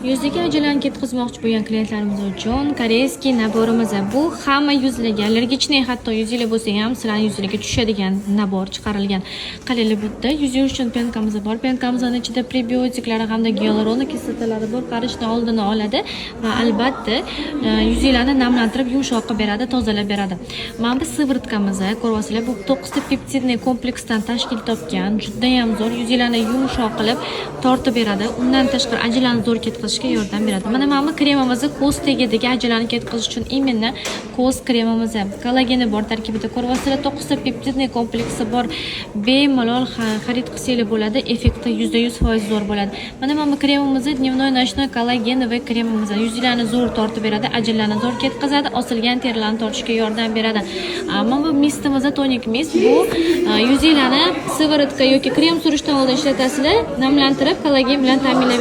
Yuziga ajinlarni ketkazmoqchi bo'lgan klientlarimiz uchun корейский набор imiz. Bu hamma yuzlarga, аллергичный hatto yuzinglar bo'lsa ham, sizlarni yuzinglarga tushadigan набор chiqarilgan. Qaranglar, bu yerda yuz yuvish uchun пенка miz bor. Пенка mizni ichida prebiotiklari hamda gialuron kislotalari bor, qarishni oldini oladi va albatta yuzinglarni namlantirib, yumshoq qilib beradi, tozalab beradi. Mana bu сыворотка miz, ko'ryapsizlar, bu to'qqizta пептидный kompleksdan tashkil topgan, judayam zo'r, yuzinglarni yumshoq qilib tortib beradi. Undan tashqari ajinlarni zo'r ketkazishga yordam beradi. Mana bu kremimizni ko'z tagidagi ajinlarni ketkazish uchun именно ko'z kremimiz. Kollageni bor tarkibida, ko'ryapsizlar, to'qqizta пептидный kompleksi bor. Bemalol xarid qilsanglar bo'ladi, effekti 100% zo'r bo'ladi. Mana bu kremimizni дневной, ночной коллагеновый kremimiz yuzinglarni zo'r tortib beradi, ajinlarni zo'r ketkazadi, osilgan terilarni tortishga yordam beradi. Mana bu mist imiz, тоник mist, bu yuzinglarni сыворотка yoki krem surishdan oldin ishlatasizlar, namlantirib, kollagen bilan ta'minlab.